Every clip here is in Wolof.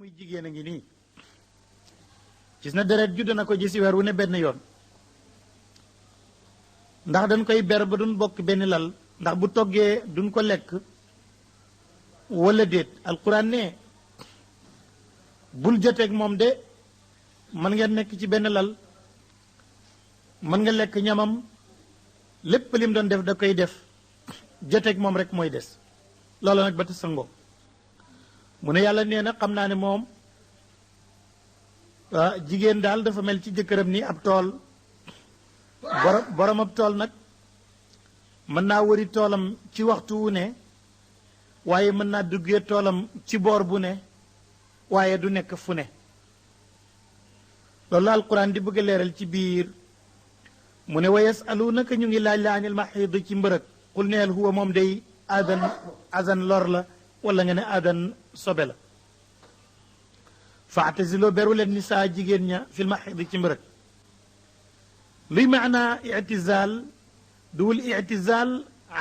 muy jigéen a ngi nii gis na deret judd na ko gis weer wu ne benn yoon ndax dañ koy ber ba duñ bokk benn lal ndax bu toggee duñ ko lekk wala déet alquran ne bul joteeg moom de mën nga nekk ci benn lal mën nga lekk ñamam lépp lim doon def da koy def joteeg moom rek mooy des loolu nag ba ta sangoo mu ne yàlla nee na xam naa ne moom jigéen daal dafa mel ci jëkkëram ni ab tool borom ab tool nag mën naa wëri toolam ci waxtu wu ne waaye mën naa duggee toolam ci boor bu ne waaye du nekk fu ne loolu la alquran di bëgg a leeral ci biir mu ne wa yasalunaka ñu ngi laaj la anil maxiid ci mbërëg qul neel huwa moom day adan lor la wala nga ne adan sobe la faataziloo beru leen nisaa jigéen ña fil maxiid ci mbërëg luy maanaa ictizaal duwul ictizaal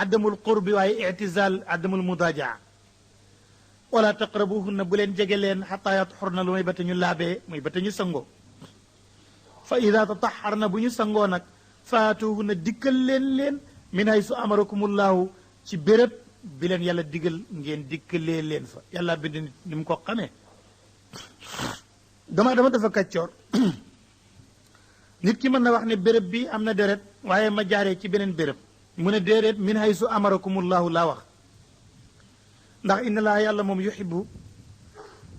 adamul qurbi waaye ictizaal adamul mudaajaa wala taqrabuhunna bu leen jege leen xataa yatxurna lu may ba te ñu laabee muy ba te ñu sangoo fa ida tataxarna bu ñu sangoo nag faatuhunna dikkal leen min haysu amarakumullahu ci béréb bi leen yàlla digal ngeen dikkalee leen fa yàlla bind nit ni mu ko xamee dama dafa kàccoor nit ki mën na wax ne béréb bi am na deret waaye ma jaaree ci beneen béréb mu ne déedéet min haysu amarakumullahu laa wax ndax inna laa yàlla moom yuhibbu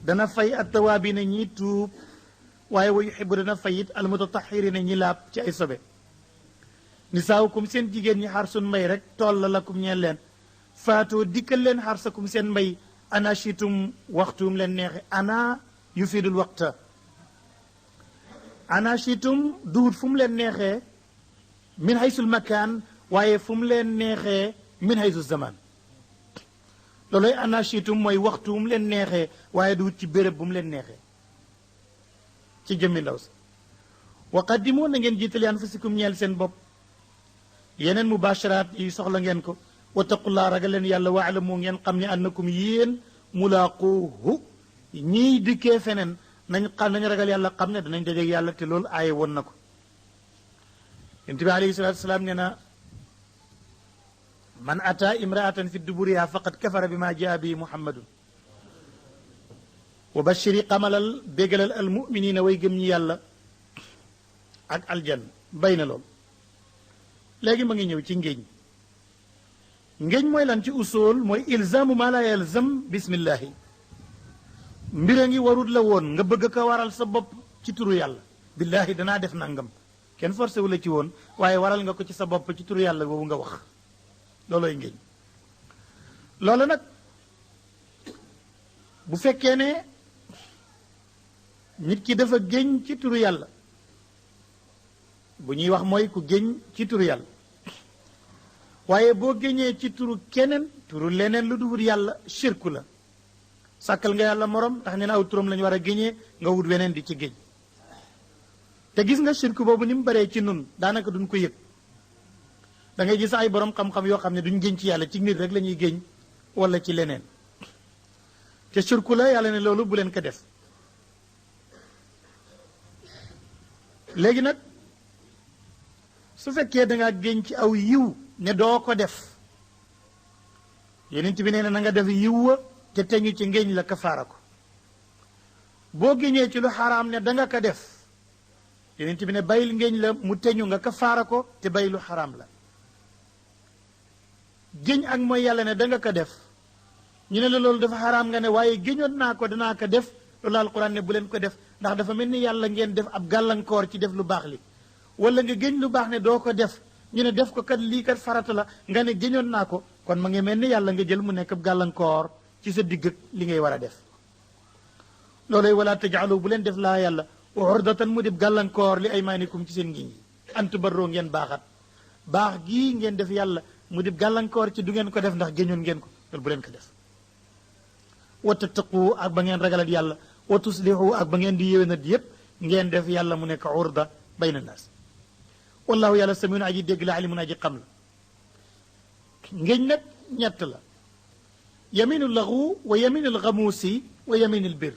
dana fay attawaabiina ñi tuub waaye wa yuhibbu dana fay it almutatahhiriina ñi laab ci ay sobe nisaawukum seen jigéen ñi xar sun mbay rek tool la lakum ñeen leen faatoo dikkal leen xarsakum seen mbay ana shitum waxtuum leen neexe ana yufidul waxta ana shitum duhut fu mu leen neexee min haysul makaan waaye fu mu leen neexee min haysu zaman looloy ana shitum mooy waxtu mu leen neexee waaye duhut ci béréb bu mu leen neexee ci jëmmi ndaw si wa qaddimu na ngeen jiital anfusikum ñeel seen bopp yeneen mubasharaat yi soxla ngeen ko wattaqullaa ragal leen yàlla waalamu ngeen xam ne annakum yéen mulaaquuhu ñiy dikkee feneen nañ ragal yàlla xam ne danañ dajeeg yàlla te loolu aaye woon na ko yonent bi alayhi salaatu wasalaam nee na man ata imraatan fi duburiha faqad kafara bi ma jaa bi muhammadun wa bashiri xamalal bégalal al muminina way gëm ñi yàlla ak aljanna bay na lool léegi ma ngi ñëw ci ngéñ mooy lan ci usul mooy ilzaamu ma la yalzam bismillahi mbir a ngi warut la woon nga bëgg ko waral sa bopp ci turu yàlla billahi danaa def nangam kenn forcé wu la ci woon waaye waral nga ko ci sa bopp ci turu yàlla boobu nga wax loolooy ngéñ loolu nag bu fekkee ne nit ki dafa géñ ci turu yàlla bu ñuy wax mooy ku géñ ci turu yàlla waaye boo géñee ci turu keneen turu leneen lu duhut yàlla shirku la sàkkal nga yàlla morom tax ne na aw turam la ñu war a géñee nga wut weneen di ci géñ te gis nga shirku boobu ni mu baree ci nun daanaka duñ ko yëg da ngay gis ay borom xam-xam yoo xam ne duñ géñ ci yàlla ci nit rek la ñuy géñ wala ci leneen te shirku la yàlla ne loolu bu leen ko def léegi nag su fekkee da ngaa géñ ci aw yiw ne doo ko def yonent bi nee na nga def yiw wa te teñu ci ngéñ la kafaara ko boo géñee ci lu xaraam ne da nga ko def yonent bi ne bayil ngéñ la mu teñu nga kafaara ko te bay lu xaraam la géñ ak mooy yàlla ne da nga ko def ñu ne la loolu dafa xaraam nga ne waaye géñoon naa ko danaa ko def loolu alquran ne bu leen ko def ndax dafa mel ni yàlla ngeen def ab gàllankoor ci def lu baax li wala nga géñ lu baax ne doo ko def ñu ne def ko kat lii kat farata la nga ne géñoon naa ko kon ma ngi mel ni yàlla nga jël mu nekk ab gàllankoor ci sa digg li ngay war a def loolay wala tajaalu bu leen def laa yàlla urdatan mu dib gàllankoor li aymaanikum ci seen ngiñ yi antu barroo ngeen baaxat baax gii ngeen def yàlla mu dib gàllankoor ci du ngeen ko def ndax géñoon ngeen ko loolu bu leen ko def wa tattaqu ak ba ngeen ragalat yàlla wa tuslihu ak ba ngeen di yéwénat yépp ngeen def yàlla mu nekk urda bayna naas wallahu yàlla samiun aji dégg la alimun aji xam la ngéñ nag ñett la yaminu laxu wa yaminu lxamuusi wa yaminu lbir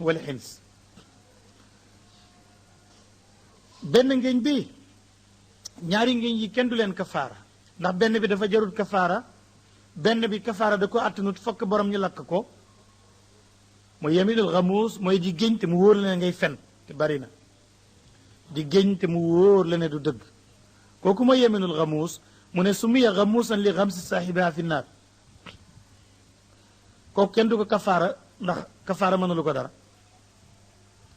wal xins benn ngéñ bi ñaari ngéñ yi kenn du leen kafaara ndax benn bi dafa jarul kafaara benn bi kafaara da ko attanut fokk borom ñu lakk ko mooy yaminul xamuus mooy di géñ te mu wóor la ne ngay fen te bari na di géñ te mu wóor la ne du dëgg kooku mooy yaminul xamuus mu ne sumiya xamuusan li xamsi saaxibiha fi naar kooku kenn du ko kafaara ndax kafaara mënulu ko dara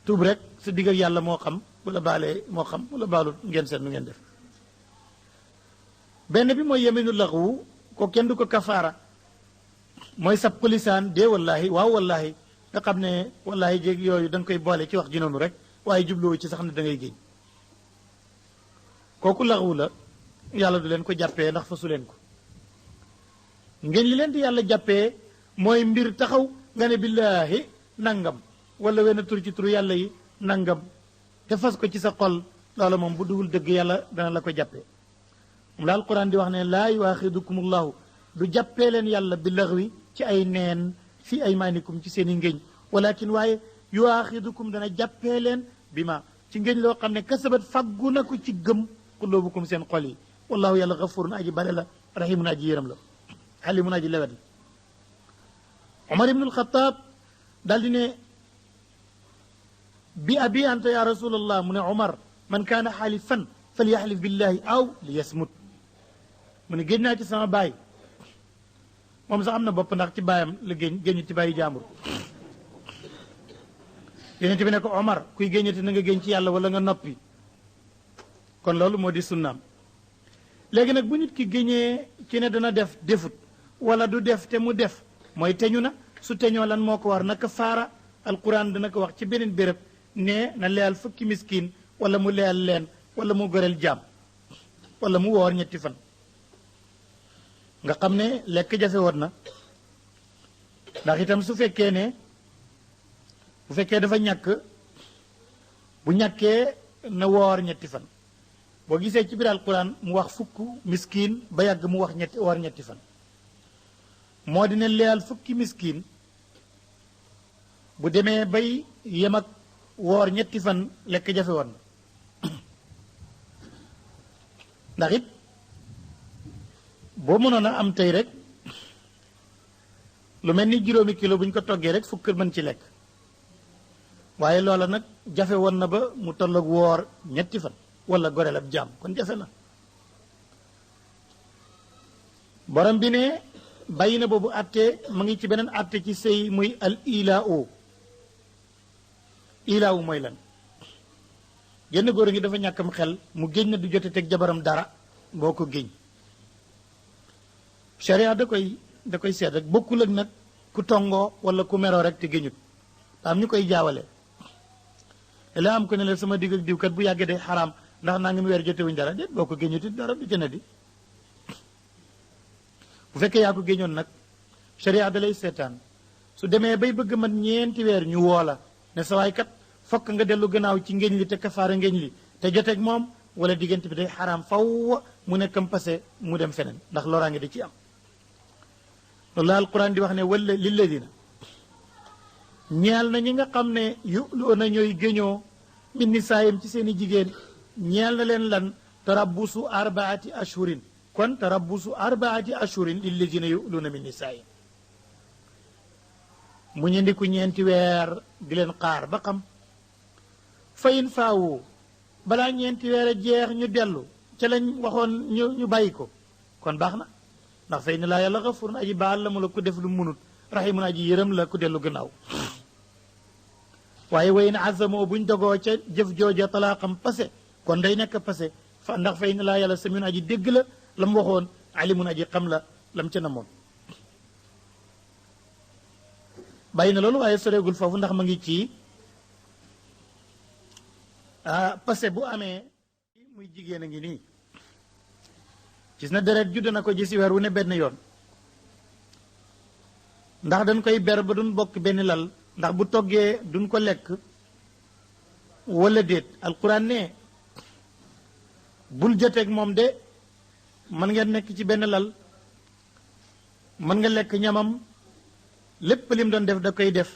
tuub rek sa digg ak yàlla moo xam bu la baalee moo xam bu la baalut ngeen seet nu ngeen def benn bi mooy yaminul laxwu ko kenn du ko kafaara mooy sab ko lisaan dee wallaahi waaw wallaahi nga xam ne wallaahi jéeg yooyu da nga koy boole ci wax ji noonu rek waaye jubluwu ci sax ne da ngay génn kooku laxwu la yàlla du leen ko jàppee ndax fasu leen ko ngeen li leen di yàlla jàppee mooy mbir taxaw nga ne billaahi nangam wala wenn tur ci turu yàlla yi nangam te fas ko ci sa xol loolu moom bu dugul dëgg yàlla dana la ko jàppee moom la alquran di wax ne laa yuaxidukum allahu du jàppee leen yàlla bi laxwi ci ay neen fii aymaanikum ci seen i ngéñ walakin waaye yuaxidukum dana jàppee leen bi ma ci ngéñ loo xam ne kasabat faggu na ko ci gëm qulubukum seen xol yi wallahu yàlla gafurun aji bale la rahimun aji yëram la xalimun aji lewet la Omar ibnul Xataab daal di ne bi abi anta ya rasulallah mu ne Omar man kaana xaalifan falyaxlif billahi aw li yasmut mu ne génn naa ci sama baay moom sax am na bopp ndax ci baayam la génn ci bàyyi jàmbur yonent bi ne ko Omar kuy génnati na nga génn ci yàlla wala nga noppi kon loolu moo di sunnaam léegi nag bu nit ki génnee ci ne dana def defut wala du def te mu def mooy teñu na su teñoo lan moo ko war naka faara alquran dana ko wax ci beneen béréb ne na leyal fukki miskin wala mu leyal leen wala mu goreel jaam wala mu woor ñetti fan nga xam ne lekk jafe woon na ndax itam su fekkee ne bu fekkee dafa ñàkk bu ñàkkee na woor ñetti fan boo gisee ci biir alquran mu wax fukk miskin ba yàgg mu wax woor ñetti fan moo dina leyal fukki miskin bu demee bay yem ak woor ñetti fan lekk jafe woon na ndax it boo mënoon a am tey rek lu mel ni juróomi kilo bu ñu ko toggee rek fukk mën ci lekk waaye loola nag jafe woon na ba mu tolloog woor ñetti fan wala goreel ab jaam kon jafe na borom bi ne bàyyi na boobu àtte mu ngi ci beneen àtte ci sëy muy al ilaa ilaawu mooy lan genn góor ngi dafa ñàkkam xel mu géñ na du jote teg jabaram dara boo ko géñ sharia da koy seet rek bokkul ak nag ku tongoo wala ku meroo rek te géñut am ñu koy jaawale la am ko ne la sama digg ak diwkat bu yàggee day xaraam ndax naa ngi mu weer jotewuñ dara déet boo ko géñutit dara du jëne di bu fekkee yaa ko géñoon nag sharia da lay seetaan su demee bay bëgg man ñeenti weer ñu woola ne sa waay kat fokk nga dellu gannaaw ci ngéñ li te kafaara ngéñ li te joteeg moom wala diggante bi day xaraam faw mu nekkam passé mu dem feneen ndax loraange da ci am loolu la alquran di wax ne wala lilladina ñeel na ñi nga xam ne yu'luuna ñooy géñoo min nisaayim ci seen i jigéen ñeel na leen lan tarabbusu arbaati ashhurin kon tarabbusu arbaati ashhurin lilladina yu'luuna min nisaayim mu ñandiku ñeenti weer di leen xaar ba xam fayin faawu balaa ñeenti weer a jeex ñu dellu ca lañ waxoon ñu bàyyi ko kon baax na ndax fay na laa yàlla xafurun aji baal la mu la ku def lu munut rahimun aji yërëm la ku dellu gannaaw waaye way na azamoo buñ dogoo ca jëf jooja talaaqam passé kon day nekk passé fa ndax fay na laa yàlla samiun aji dégg la la mu waxoon alimun aji xam la lam ca namoon bàyyi na loolu waaye soreegul foofu ndax ma ngi ci passé bu amee muy jigéen a ngi nii gis na deret judd na ko ji si weer wu ne benn yoon ndax dañ koy ber ba duñ bokk benn lal ndax bu toggee duñ ko lekk wala déet alquran ne bul joteeg moom de mën ngeen nekk ci benn lal mën nga lekk ñamam lépp lim doon def da koy def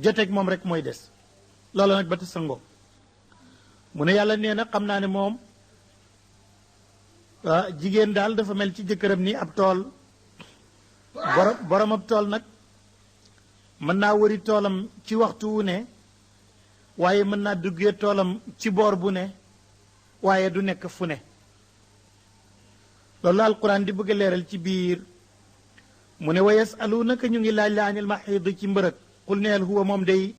joteeg moom rek mooy des loolu nag ba ta sangoo mu ne yàlla nee na xam naa ne moom jigéen daal dafa mel ci jëkkëram ni ab tool borom ab tool nag mën naa wëri toolam ci waxtu wu ne waaye mën naa duggee toolam ci boor bu ne waaye du nekk fu ne loolu la alquran di bëgg a leeral ci biir mu ne wa yasalunaka ñu ngi laaj la anil maxiid ci mbërëg qul neel huwa moom day